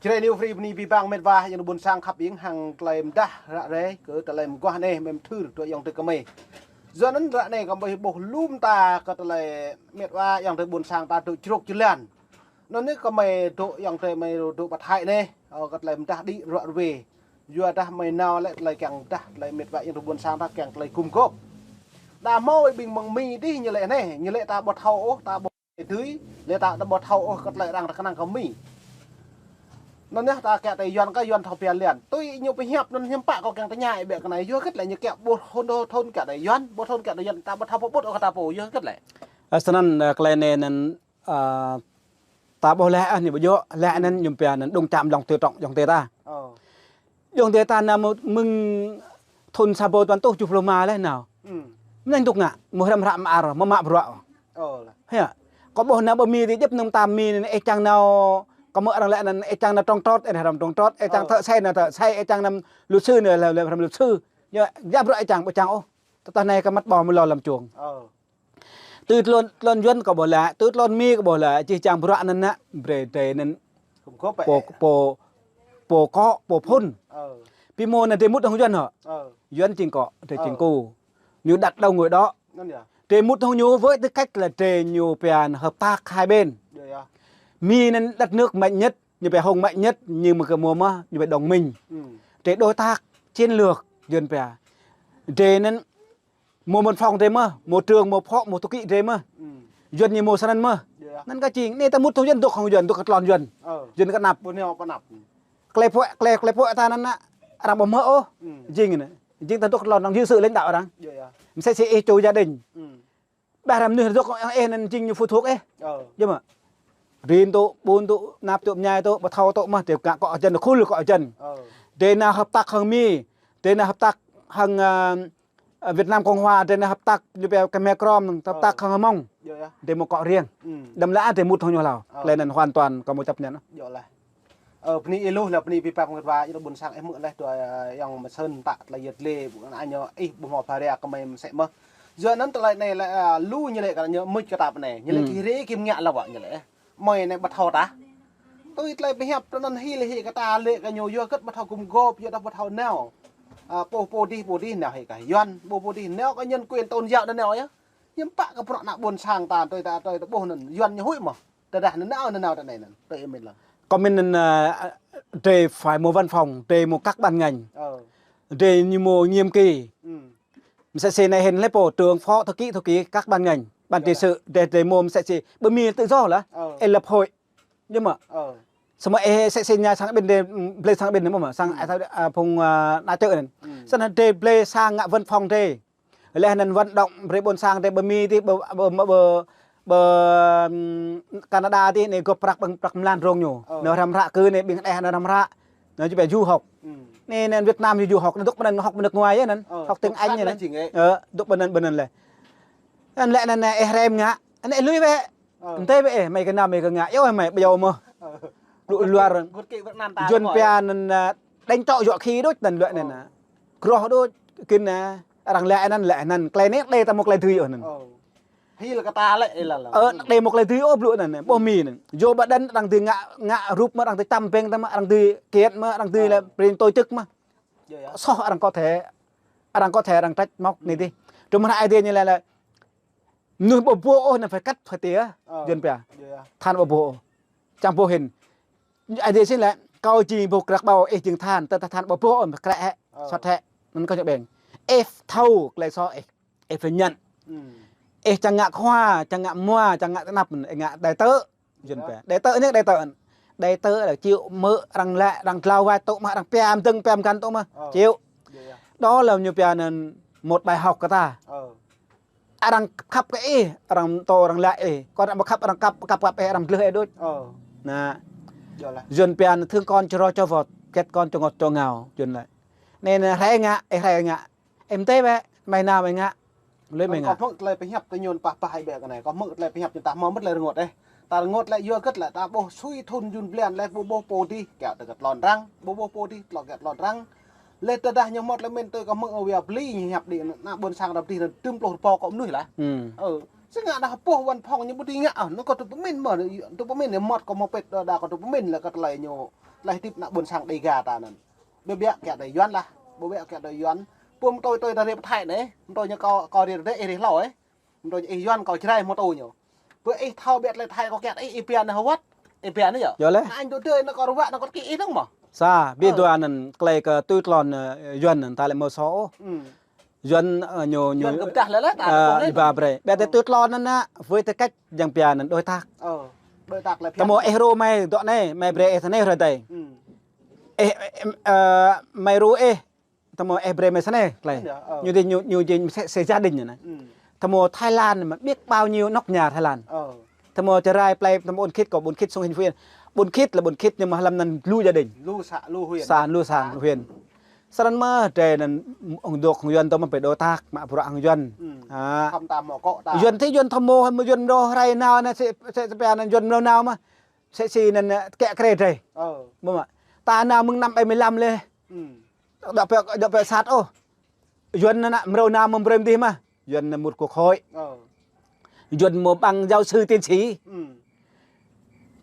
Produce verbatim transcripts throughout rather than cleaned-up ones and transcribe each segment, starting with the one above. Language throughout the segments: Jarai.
Čơđai New Free bơni abih bang met wa ayŏng adơi ƀuôn sang khăp ing hăng tơlơi mơdah ră ruai kơ tơlơi mơguah anai mơ̆ng thưr tui ayŏng adơi kơmơi. Yua anŭn ră anai kơmơi ƀuh lŏm ta kơ tơlơi met wa ayŏng adơi ƀuôn sang ta dŏ čruk jơlan. Anŭn anai kơmơi dŏ ayŏng adơi kơmơi dŏ pơthai anai, ơ, kơ tơlơi mơdah đĭ ră ruai. Yua dah mơi nao lĕ tơlơi kiăng mơdah tơlơi met wa ayŏng adơi ƀuôn sang ta kiăng tơlơi gum gôp. Đa hmâo ƀing mơ̆ng Mi dih ñu lĕ anai, ñu lĕ ta ƀu thâo ôh, ta ƀu tui, lĕ ta ƀu thâo ôh kơ tơlơi arăng rơkơnang kơ Mi. Anŭn yơh ta kiăng tơlơi Yuan kơ Yuan thâo pia lian. Tui ñu pơhiăp anŭn hiư̆m pă kâo kiăng tơña ih ƀĕ kơ anai, yua hơget lĕ ñu kiăng ƀu thun thun kiăng tơlơi Yuan, ƀu thun kiăng tơlơi Yuan, ta ƀu thâo pơƀut ôh kơ ta pô, yua hơget lĕ. Ơ, snăn, ơ, tơlơi anai anŭn, ơ, ta ƀuh lĕ, ơ, anai ƀu djơ̆, lĕ anŭn ñu pia anŭn đŭng čăm lŏng tơ trŏng ayŏng adơi ta. Ơ. Ayŏng adơi ta nao mơ̆ng thun sa rơbâo tơpăn rơtuh tơjuh pluh rơma lĕ nao. Mơ̆n dŏ ngă, mơ̆ hrăm hră mơar, mơ̆ mă bruă. Ơ, lĕ. Hia. Kâo ƀuh nao ƀơi Mi dih djŏp anŭn tam Mi anŭn ih čang nao, kâo mơ̆ arăng lĕ anŭn ih čang nao trông trọt, ih hrăm trông trọt, ih čang thợ xây nao thợ xây, ih čang nao luật sư nao lĕ, lĕ hrăm luật sư. Yua, ya bruă ih čang, ƀu čang ôh. Tơdah anai kơ măt ƀâo mơ̆ lŏ lăm čuông. Ơ. Tui tlôn, tlôn Yuan kâo ƀuh lĕ, tui tlôn Mi kâo ƀuh lĕ, čih čang bruă anŭn nă, brơi drơi anŭn. Gum gôp pô, pô, pô kŏ, pô phŭn. Ơ. Pi mơ̆ anŭn drơi mŭt hŏng Yuan hŏ. Ơ. Yuan jing kŏ, drơi jing ku. Ñu đặt đâu ngồi đó. Anŭn yơh. Drơi mŭt hŏng ñu với tư cách là drơi ñu pia hợp tác hai bên. Yơh, yơh. Mi anŭn đất nước mạnh nhất, ñu pia hùng mạnh nhất, nhưng mà kơ mơ̆ mơ̆, ñu pia đồng minh. Drơi đối tác chiến lược, Yuan pia. Drơi anŭn mơ̆ văn phòng drơi mơ̆, mơ̆ trưởng, mơ̆ phó, mơ̆ thư ký drơi mơ̆. Yuan ñu mơ̆ snăn mơ̆. Anŭn kơ jing, anai ta mŭt hŏng Yuan dŏ hŏng Yuan, dŏ kơ tlôn Yuan. Ơ. Yuan kơ anăp. Ƀu nao pơ anăp. Klei phuă, klei, klei phuă ta anŭn nă, arăng ƀu hmư̆ ôh. Jing anai. Jing ta dŏ kơ tlôn arăng, dưới sự lãnh đạo arăng. Msĕ si ih čô gia đình. Ƀah hrăm mơnuih dŏ hŏng ih anŭn jing ñu phụ thuộc ih. Ơ. Yơh mơ̆. Rin tŭ, ƀun tŭ, anăp tŭ, mơñai tŭ, ƀu thâo tŭ mơ̆, drơi ngă kŏ jăn, khul kŏ jăn. Ơ. Drơi nao hợp tác hŏng Mi, drơi nao hợp tác hŏng, ơ, Việt Nam Cộng Hòa, drơi nao hợp tác ñu pia kơ Macron, hợp tác hŏng Hmông. Yơh, yơh. Drơi mơ̆ kŏ riêng. Đăm lĕ drơi mŭt hŏng ñu hlâo. Ơ. Tơlơi anŭn hoàn toàn kâo mơ̆ chấp nhận. Yơh lah. Ơ, bơni ih lu lah, bơni abih bang met wa ayŏng adơi ƀuôn sang ih hmư̆ leh, dua ayŏng mơsơn tă tơlơi yet lê, ƀu anŭn ñu ih ƀu hmâo pha ria kơ mơi mơsĕ mơ̆. Yua anŭn tơlơi anai lĕ, ơ, lu ñu lĕ kơ ñu mŭt kơ ta pơ anai. Ñu lĕ kơ hrơi kơ mơñă lăp wă ñu lĕ. Mơi anai ƀu thâo tah. Tui tơlơi pơhiăp tui anŭn hil hĭ kơ ta lĕ kơ ñu yua hơget ƀu thâo gum gôp, yua dah ƀu thâo nao. Ơ, pô, pô dih, pô dih nao hĭ kơ Yuan, pô, pô dih nao kơ nhân quyền tôn giáo anŭn nao yơh. Hiư̆m pă kơ bruă ană ƀuôn sang ta, tui ta, tui ta ƀuh anŭn, Yuan ñu huĭ mơ̆. Tơdah anŭn nao, anŭn nao tơ anai anŭn, tui ih mĭn lăng. Kâo mĭn anŭn, ơ, drơi phải mơ̆ văn phòng, drơi mơ̆ các ban ngành. Ơ. Drơi ñu mơ̆ nhiệm kỳ. Msĕ si anai hĭn lĕ pô trưởng phó thư ký, thư ký các ban ngành, ban trị sự, drơi, drơi mơ̆ msĕ si, ƀơi Mi tự do lah. Ơ. Ih lập hội. Yơh mơ̆. Ơ. Samơ̆ ih msĕ si ñu sang ƀing drơi, blơi sang ƀing anŭn mơ̆, sang, ơ, phung, ơ, ană čư̆ anŭn. Snăn drơi blơi sang ngă văn phòng drơi. Leh anŭn vận động brơi ƀuôn sang drơi ƀơi Mi dih, ƀơi, ƀơi, ƀơi, ƀơi, ưm, Canada dih, anai gŏp prăk ƀơ̆ng prăk mlan rông ñu. Ơ. Nao hrăm hră kơ anai ƀing đeh nao hrăm hră. Nao či pia du học. Anai, anai Việt Nam du học, nao dŏ pơ anŭn học nước ngoài yơh anŭn. Ơ, học tiếng Anh yơh anŭn. Ơ, dŏ pơ anŭn, pơ anŭn leh. Anŭn lĕ anŭn, anai ih hrăm ngă, anai ih lui bĕ. Ơ. Anŭn tơi bĕ ih, mơi kơ nao mơi kơ ngă, yơh mơi ƀu djơ̆ mơ̆. Ơ. Lu luar. Yuan pia anŭn, ơ, đánh trọ dọa khỉ đôč anŭn lĕ anŭn. Ơ. Groh đôč, kĭn anŭn, arăng lĕ anŭn, lĕ anŭn, tơlơi anai, tơlơi ta mơ̆ tơlơi dưi ôh anŭn. Ơ. Hil kơ ta lĕ, ih lăng lăng. Ơ, tơlơi mơ̆ tơlơi dưi ôh blŭ anŭn, ƀuh Mi anŭn. Joe Biden arăng dưi ngă, ngă rup mơ̆, arăng dưi čăm peng ta mơ̆, arăng dưi kiện mơ̆, arăng dưi lĕ prin tổ chức mơ̆. Yơh, yơh. Soh arăng có thể, arăng có thể arăng trách móc anai dih. Trong mơ̆ Aê Diê ñu lĕ lĕ, mơnuih ƀu ƀuh ôh anŭn phải cắt, phải tỉa. Ơ. Yuan pia. Yơh, yơh. Than ƀu ƀuh ôh. Čang ƀuh hĭn. Aê Diê sĭ lĕ, kâo jing boh krăk ƀâo, ih jing than, tơdah than ƀu ƀuh ôh, krĕ hĕ, sat hĕ. Anŭn kâo čang ƀing. Ih thâo tơlơi soh ih. Ih phải nhận. Ih čang ngă khua, čang ngă mua, čang ngă tơnap, ih ngă đại tớ. Yuan pia. Đại tớ anai, đại tớ. Đại tớ là chịu mơ̆ arăng lĕ, arăng dlao wai tŭ mơ̆, arăng pia mơdơ̆ng, pia mơgăn tŭ mơ̆. Chịu. Đó là ñu pia anŭn một bài học kơ ta. Arăng khăp kơ ih, arăng tŏ arăng lĕ ih. Kơ arăng ƀu khăp, arăng kăp, kăp, kăp ih, arăng gleh ih đôč. Anŭn. Yuan pia anŭn thương con cho ro cho vọt, ghét con cho ngọt cho ngào, Yuan lĕ. Anai, anai hrơi ngă, ih hrơi ngă. Ih mơ̆n tơi bĕ, mơi nao mơi ngă. Lui mơi ngă. Kâo hmư̆ tơlơi pơhiăp tơ ñu pah pah ih ƀĕ kơ anai. Kâo hmư̆ tơlơi pơhiăp ñu ta hmâo mơ̆ tơlơi rơngot ih. Ta rơngot lĕ yua hơget lĕ ta ƀuh sui thun Yuan blan lĕ ƀu ƀuh pô dih, kiăng tơ kơ tlôn arăng, ƀu ƀuh pô dih, tlôn kiăng tlôn arăng. Leh tơdah ñu hmâo tơlơi mĭn tui kâo hmư̆ wia blơi ñu hiăp đĭ ană ƀuôn sang răm dih anŭn tơm pluh rơbâo kơ mơnuih lah. Ơ, sĭt ngă dah pô văn phòng ñu ƀu dưi ngă, ơ, anŭn kâo tŭ pơmĭn mơ̆, tŭ pơmĭn ñu mơ̆t kâo hmâo pĭt dah kâo tŭ pơmĭn lĕ kơ tơlơi ñu tơlơi hơdip ană ƀôn sang Đêga ta anŭn. Ƀu biă kiăng đơi Yuan lah, ƀu biă kiăng đơi Yuan. Pô mơ̆ tui tui ta rê pơthai anai, mơ̆ tui ñu kâo, kâo rê rơdêh ih rê hlâo ê. Mơ̆ tui ñu ih Yuan kâo Jrai mơ̆ tui ñu. Pô ih thâo biă tơlơi Thái kâo kiăng ih, ih pia anai hơwăt, ih pia anai yơh. Yơh lĕ. Anŭn tui tui anŭn kâo rơwă anŭn kâo kĭ ih dơ̆ng mơ̆. Sa, ƀiă dua anŭn tơlơi kơ tui tlôn, ơ, Yuan anŭn ta lĕ mơ̆ sô ôh. Yuan, ơ, ñu, ñu, Yuan kơ pơdah lĕ lĕ, ta ơ, kơ lĕ ba brơi. Ƀiă tui tlôn anŭn nă, với tư cách jăng pia anŭn đối tác. Ơ, đối tác lĕ pia. Tơmô ih rô mai dŏ anai, mai brơi ih tơ anai rơi tơi. Ih, ih, ơ, mai rô ih, tơmô ih brơi mai sa anai, tơlơi. Ñu dih, ñu, ñu dih sẽ, sẽ gia đình anŭn. Tơmô Thái Lan mơ̆ biết bao nhiêu nóc nhà Thái Lan. Tơmô Jrai plei, tơmô ƀôn khĭt kâo, ƀôn khĭt sông Hinh Phú Yên. Ƀôn khĭt lĕ ƀôn khĭt ñu mơ̆ hlăm anŭn lu gia đình. Lu xã, lu huyện. Xã, lu xã, huyện. Srăng mơ̆ drơi anŭn ung dŏ hăng Yuan tơmô pơ đối tác mă bruă hăng Yuan. Yuan thâo mơ̆ kŏ ta. Yuan thâo Yuan thâo mơ̆ hăng Yuan mrô hrơi nao anŭn sẽ, sẽ, sẽ pia anŭn Yuan mrô nao mơ̆. Sẽ si anŭn, ơ, kĕ krê drơi. Ƀu mă. Ta nao mơ̆ng năm bảy mươi lăm lĕ. Dŏ pơ, dŏ pơ sat ôh. Yuan anŭn mrô nao mơ̆ brơi mơ̆ dih mơ̆. Yuan anŭn một quốc hội. Yuan mơ̆ bằng giáo sư tiến sĩ.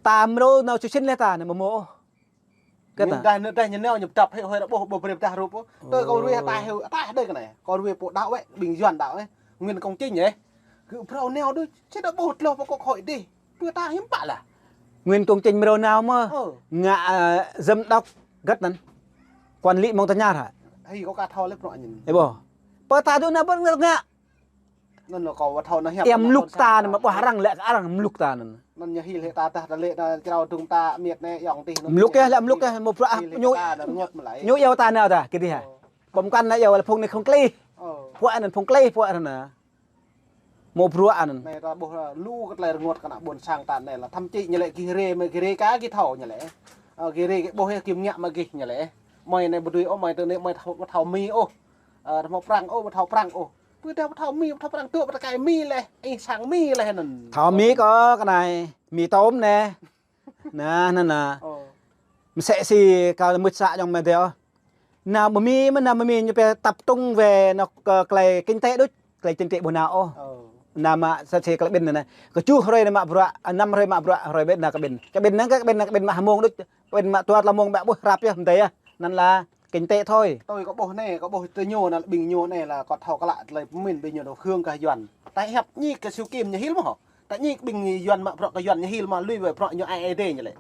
Ta mrô nao sư sinh lĕ ta anŭn mơ̆ mơ̆ ôh. Kơ ta. Ñu dah, ñu dah ñu nao ñu pơdăp hơi hơi ƀôh ƀôh brơi pơdah rup ôh. Tui kâo ruai ta hơi ta đơi kơ anai. Kâo ruai pô đaŏ wĕ, ƀing Yuan đaŏ wĕ. Nguyễn Công Chính ê. Kơ phrâo nao đôč, či đaŏ ƀôh tlôh pơ quốc hội dih. Pơ ta hiư̆m pă lah. Nguyễn Công Chính mrô nao mơ̆. Ngă, ơ, giám đốc găt anŭn. Quản lý mơ̆ng tơña hă. Hơi kâo ka thâo lĕ phrâo anŭn. Ê ƀôh. Pơ ta dŏ anŭn ƀơ̆ng ngă. Anŭn kâo thâo anŭn hiăp. Em lŭk ta anŭn mơ̆ ƀuh arăng lĕ arăng mlŭk ta anŭn. Anŭn ñu hil hĭ ta tah ta lĕ anŭn črâo dŭng ta miêt anai yŏng tih anŭn. Mlŭk yơh, lĕ mlŭk yơh, mơ̆ bruă ñu, ñu iâu ta anŭn rơngot mơ̆ lĕ. Ñu iâu ta anŭn ta, kơ dih hă. Pơmkăn anŭn iâu lĕ phung anai phung klih. Pô anŭn phung klih, pô anŭn. Mơ̆ bruă anŭn. Anai ta ƀuh lu kơ tơlơi rơngot kơ ană ƀôn sang ta anai lah. Thậm chí ñu lĕ gih rê mơ̆ gih rê ka gih thâo ñu lĕ. Ơ, gih rê gih ƀuh yơh gih ngă mă gih ñu lĕ. Mơi anai ƀu dưi ôh, mơi tơ anai mơi thâo, ƀu thâo Mi ôh. Ơ, ƀu thâo Prăng ôh, ƀu thâo Prăng ôh. Pơ ta ƀu thâo Mi, ƀu thâo Prăng tŭ, ƀu thâo kai Mi lĕ, ih sang Mi lĕ anŭn. Thâo Mi kơ kơ anai, Mi tôm anai. Anŭn, anŭn, anŭn. Mơsĕ si kâo mŭt să ayŏng amai adơi ôh. Nao ƀu Mi mơ̆, nao ƀu Mi ñu pia tập trung về anŏ kơ tơlơi kinh tế đôč, tơlơi chính trị ƀu nao ôh. Nao mă sa si tơlơi ƀing anai. Kơ tơjuh hrơi anai mă bruă, ơ, năm hrơi mă bruă, hrơi ƀing anai kơ ƀing. Kơ ƀing anai kơ ƀing anai kơ ƀing mă hmông đôč, ƀing mă dua tơlơi mông ƀă ƀuh hrăp yơh, mơ̆ tui yơh. Anŭn lah. Kinh tế thôi. Tui kâo ƀuh anai, kâo ƀuh tơ ñu anŭn, ƀing ñu anai lah kâo thâo klă tơlơi pơmĭn ƀing ñu dŏ hương kơ Yuan. Ta hiăp ñik kơ Siu Kim ñu hil mơ̆ hŏ. Ta ñik ƀing Yuan mă bruă kơ Yuan ñu hil mă lui wai bruă ñu ai Ơi Adai ñu lĕ.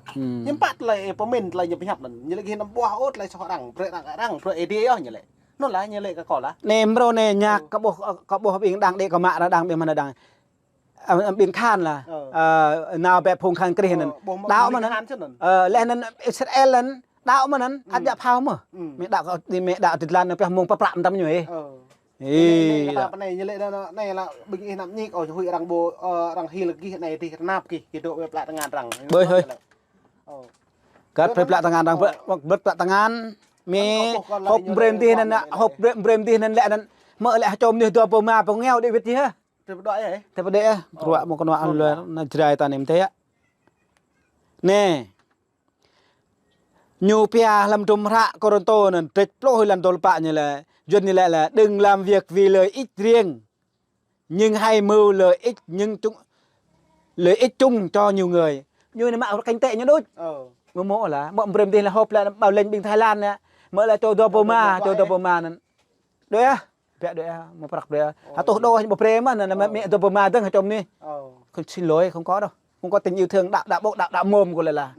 Hiư̆m pă tơlơi pơmĭn tơlơi ñu pơhiăp anŭn. Ñu lĕ gih anăm ƀuh ôh tơlơi soh arăng, brơi arăng, arăng, brơi Ơi Adai yơh ñu lĕ. Anŭn lah ñu lĕ kơ kâo lah. Anai mrô anai ñăk kâo ƀuh, kâo ƀuh ƀing đang đĭ kâo mă arăng đang ƀing mơnuih đang. Ơ, ƀing Khan lah. Ơ, nao ƀĕ phung Khan krih anŭn. Đaŏ mơ̆ anŭn. Ơ, lĕ anŭn Israel anŭn. Đaŏ mơ̆ anŭn, ăt djă phao mơ̆. Mĕ đaŏ, mĕ đaŏ tơdlan anŭn pioh mơ̆ng pơprăk mơtam ñu ê. Ơ. Ê, anai, anai, anai, ñu lĕ anai, anai lah ƀing ih anăm ñik ôh, huĭ arăng ƀu, ơ, arăng hil gih anai dih, tơnap gih, gih dŏ wai plă tơngan arăng. Ƀơi hơi. Ơ. Găt brơi plă tơngan arăng, brơi, brơi plă tơngan. Mĕ hŏk brơi mơ̆ dih anŭn, hŏk brơi, brơi mơ̆ dih anŭn lĕ anŭn. Mơ̆ lĕ hơčôm anai dua pô ma pô nghèo đĭ wĭt dih hă. Tơpă đơi ê. Tơpă đơi ê. Bruă mơ̆ kơnua anŭn lĕ, anŭn Jrai ta anai mơ̆ tui yơh. Anai. Ñu pia hlăm hdruôm hră Kôrintô anŭn, trĕč pluh êlan dua pluh pă ñu lĕ, Yuan ñu lĕ lah, đừng làm việc vì lợi ích riêng, nhưng hãy mưu lợi ích những chung, lợi ích chung cho nhiều người. Ñu anai mă kinh tế ñu đôč. Ơ. Mơ̆ mơ̆ lah, mơ̆ brơi mơ̆ dih lah hŏp lah ƀao lĕ ƀing Thái Lan anai. Mơ̆ lah čô dua pô ma, čô dua pô ma anŭn. Đơi ah. Ƀiă đơi ah, mơ̆ prăk đơi ah. Hă tŭ đô ñu ƀu brơi mơ̆, anŭn, anŭn mĕ dua pô ma dơ̆ng hơčôm anai. Không, xin lỗi, không có đâu. Không có tình yêu thương, đaŏ, đaŏ ƀô̆, đaŏ, đaŏ mơ̆m kơ lĕ lah.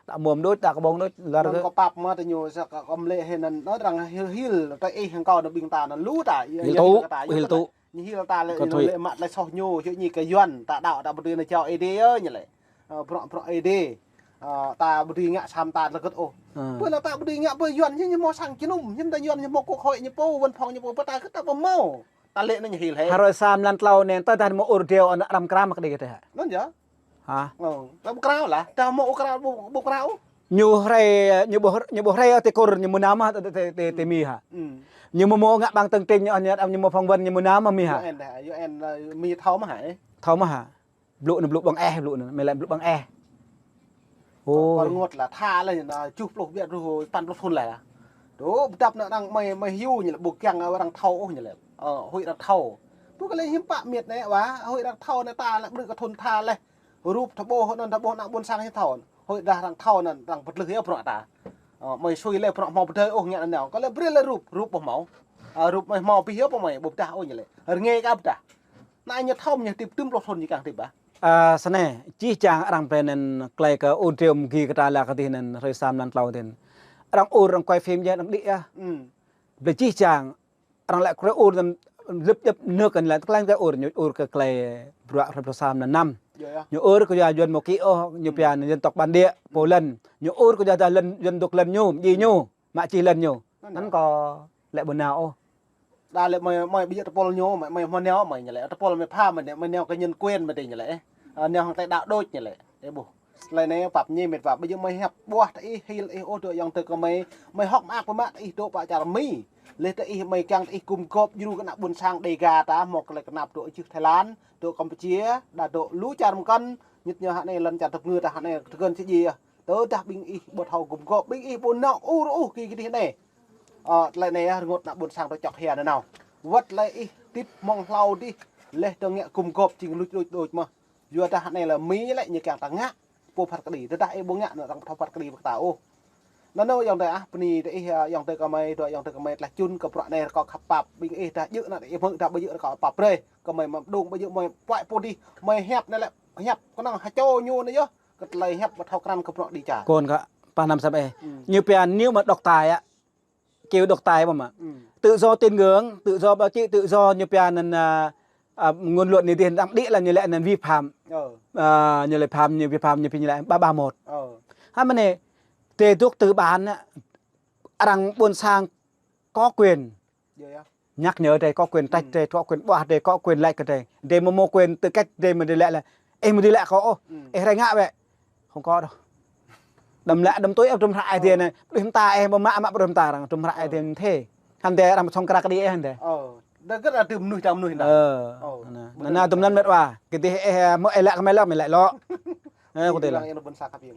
Đaŏ mơ̆m đôč, đaŏ kơ ƀơ̆ng đôč, lar kơ. Kâo pap mơ̆ tơ ñu sa kơ kâo mlĕ hĭ anŭn, anŭn arăng hil, hil, tơ ih hăng kâo anŭn ƀing ta anŭn lu ta, hil tŭ, hil tŭ. Ñu hil ta lĕ, ñu lĕ mă tơlơi soh ñu, hyu ñi kơ Yuan, ta đaŏ, ta ƀu dưi nao jao Ơi Adai yơh ñu lĕ. Ơ, bruă, bruă Ơi Adai. Ơ, ta ƀu dưi ngă sa mơta tơlơi hơget ôh. Ơ. Pơ anŭn ta ƀu dưi ngă pơ Yuan, ñu, ñu hmâo sang jơnum, ñu ta Yuan, ñu hmâo quốc hội, ñu pô văn phòng, ñu pô, pơ ta kơ ta ƀu hmâo. Ta lĕ anŭn ñu hil hĕ. Hrơi sa mlan tlâo anai, tơdah mơ̆ ur deo anŭn arăng krao mă kơ đĭ kơ teh. Anŭn yơh. Hă? Ơ, ta ƀu krao lah, ta hmâo ur krao, ƀu, ƀu krao. Ñu hrơi, ñu ƀuh, ñu ƀuh hrơi tơ Kur, ñu mơ̆ nao mă tơ, tơ, tơ, tơ Mi hă. Ñu mơ̆ mơ̆ ngă bằng tường trình, ñu, ñu, ñu mơ̆ phỏng vấn, ñu mơ̆ nao mă Mi hă. U N dah, U N, ơ, Mi thâo mă hă, ê? Thâo mă hă. Blŭ anŭn blŭ ƀơ̆ng eh, blŭ anŭn, mĕ lĕ blŭ ƀơ̆ng eh. Ơ. Kâo rơngot lah, tha lĕ ñu anŭn, tơjuh pluh ƀiă truh, păn pluh thŭn lĕ lah. Dŏ, pơdăp anŭn arăng mơi, mơi hyu ñu lĕ, ƀu kiăng arăng thâo ôh ñu lĕ. Ơ, huĭ arăng thâo. Ƀu kơ lĕ hiư̆m pă miêt anai wa, huĭ arăng thâo anai ta lĕ ƀrư̆ kơ thŭn tha lĕ. Rup tơƀôh, anŭn tơƀôh ană ƀôn sang hiư̆m thâo. Hơi dah arăng thâo anŭn, arăng pơtlưh yơh bruă ta. Ơ, mơi sui lĕ bruă hmâo pơdơi ôh ngă anŭn nao. Kơ lĕ brơi lĕ rup, rup ƀu hmâo. Ơ, rup mơi hmâo pih yơh pô mơi, ƀu pơdah ôh ñu lĕ. Rơngai kơ pơdah. Anai ñu thâo ñu hơdip tơm pluh thŭn ñu kiăng hơdip ƀă. Ơ, snei, čih čang arăng brơi anŭn tơlơi kơ ur triu mơgi kơ ta lă kơ dih anŭn hrơi sa mlan klâo dih. Arăng ur arăng quay phim yơh arăng đĭ yơh. Ư. Brơi čih čang arăng lĕ krơi ur anŭn lĕp djŏp nơ̆k anŭn lĕ tơklang ta ur ñu ur kơ tơlơi bruă hrơi pluh sa mlan năm. Yơh, yơh. Ñu ur kơ yua Yuăn mơ̆ kĭ ôh, ñu pia anŭn dân tộc bản địa, pô lŏn. Ñu ur kơ yua ta lŏn, dân tộc lŏn ñu, djai ñu, mă čih lŏn ñu. Anŭn kơ lĕ ƀu nao ôh. Đa lĕ mơi, mơi ƀu djơ̆ tơpul ñu, mơi, mơi hmâo nao mơi ñu lĕ. Tơpul mơi pha mơi, mơi nao kơ nhân quyền mơi tơ ñu lĕ. Ơ, nao hăng tơlơi đaŏ đôč ñu lĕ. Ơ ƀuh. Tơlơi anai pap ñi met wa, ƀu djơ̆ mơi hiăp ƀuah tơ ih, hil ih ôh dŏ ayŏng adơi kơ mơi, mơi hơ̆k mơak pơmă tơ ih dŏ pơ čar Mi. Leh tơ ih mơi kiăng tơ ih gum gŏp djru kơ ană ƀôn sang Đêga ta, hmâo tơlơi kơnap dŏ čư̆ Thái Lan, dŏ Campuchia, đa dŏ lu čar mơkŏn, ñit ñu hă anai lŏn čar tơpơngư ta hă anai tơgơ̆n či djai. Tơdah ƀing ih ƀu thâo gum gŏp, ƀing ih ƀu nao ur ôh kơ kơ dih anai. Ơ, tơlơi anai rơngot ană ƀôn sang ta čŏk hia nanao. Wơ̆t tơlơi ih hơdip mơ̆ng hlâo dih, leh tơ ngă gum gŏp jing luč đôč đôč mơ̆n. Yua dah anai lĕ Mi lĕ ñu kiăng ta ngă pô phat kơđi, tơdah ih ƀu ngă anŭn arăng ƀu thâo phat kơđi ƀơi ta ôh. Anŭn anŭn ayŏng adơi ah, bơni tơ ih, ơ, ayŏng adơi kơ mơi, dŏ ayŏng adơi kơ mơi tơlơi čun kơ bruă anai rơkâo khăp pap, ƀing ih dah djơ̆ anŭn ih mơ̆ng dah ƀu djơ̆ rơkâo pap brơi, kơ mơi mă mơđung ƀu djơ̆ mơi puăi pô dih, mơi hiăp anai lĕ, hiăp kơnơ̆ng hơčô ñu anai yơh, kơ tơlơi hiăp ƀu thâo krăn kơ bruă đĭ čar. Kơ anŭn kơ, pă năm sam ih. Ư. Ñu pia nếu mà độc tài á, kêu độc tài ƀu mă. Ư. Tự do tín ngưỡng, tự do báo chí, tự do ñu pia anŭn, ơ, ơ, ngôn luận anai dih arăng đĭ lĕ ñu lĕ anŭn vi phạm. Ơ. Ơ, ñu lĕ phạm, ñu vi phạm, ñu pia ñu lĕ ba ba một. Ơ. Hă mơ̆n anai, tơduk tư bản á, arăng ƀôn sang có quyền. Yơh, yơh. Nhắc nhở drei có quyền, trách drei, có quyền ƀuah drei, có quyền lĕ kơ drei. Drei mơ̆ mơ̆ quyền tư cách drei mơ̆ drei lĕ lĕ. Ih mơ̆ drei lĕ kơ ôh. Ư. Ih rai ngă ƀĕ. Không có đâu. Đăm lĕ, đăm tui ôh, tơm hră ai tiê anai. Ƀu đĭ hơmta ih, ƀu mă mă ƀu đĭ hơmta arăng, tơm hră ai tiê thê. Hăn tê arăng ƀu song krak đĭ ih hăn tê. Ơ, đa gơ̆t adih mơnuih ta mơnuih ta. Ơ, anŭn. Anŭn tơm anŭn met wa. Kơ dih ih, mơ̆ ih lĕ kơ mơi lĕ, mơi lĕ lŏ. Ơ, kơ dih lĕ. Ih ƀôn sang khăp yơh.